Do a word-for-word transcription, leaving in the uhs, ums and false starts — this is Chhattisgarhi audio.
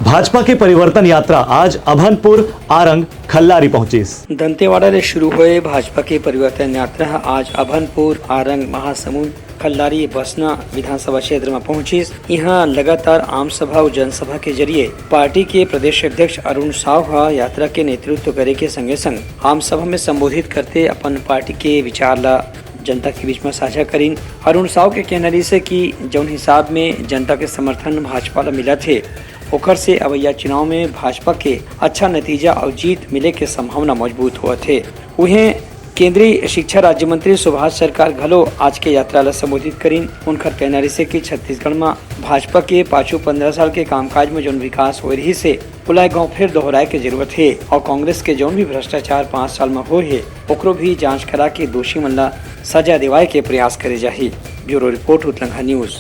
भाजपा के परिवर्तन यात्रा आज अभनपुर, आरंग, खल्लारी पहुंचिस। दंतेवाड़ा ले शुरू होए भाजपा के परिवर्तन यात्रा ह आज अभनपुर, आरंग, महासमुंद, खल्लारी, बसना विधानसभा क्षेत्र म पहुंचिस। इहां लगातार आम सभा अउ जनसभा के जरिए पार्टी के प्रदेश अध्यक्ष अरुण साव ह यात्रा के नेतृत्व करे के संगे संग आम सभा में संबोधित करते अपन पार्टी के विचार ला जनता के बीच में साझा करिन। अरुण साव के कहना रहिस हे कि जौन हिसाब में जनता के समर्थन भाजपा ला मिलत हे, ओखर से अवैया चुनाव में भाजपा के अच्छा नतीजा अउ जीत मिले के संभावना मजबूत होवत हे। उहें, केंद्रीय शिक्षा राज्य मंत्री सुभाष सरकार घलो आज के यात्रा ला संबोधित करिन। उनकर कहना रहिस हे कि छत्तीसगढ़ म भाजपा के पाछू पंद्रह साल के कामकाज में जौन विकास होए रहिस हे, ओला एक घाव फेर दोहराए के जरूरत हे अउ कांग्रेस के जौन भी भ्रष्टाचार पाँच साल म होए हे, ओकरो भी जांच करा के दोषी मन ला सजा दिवाए के प्रयास करे जाही। Bureau report, Utlangha news.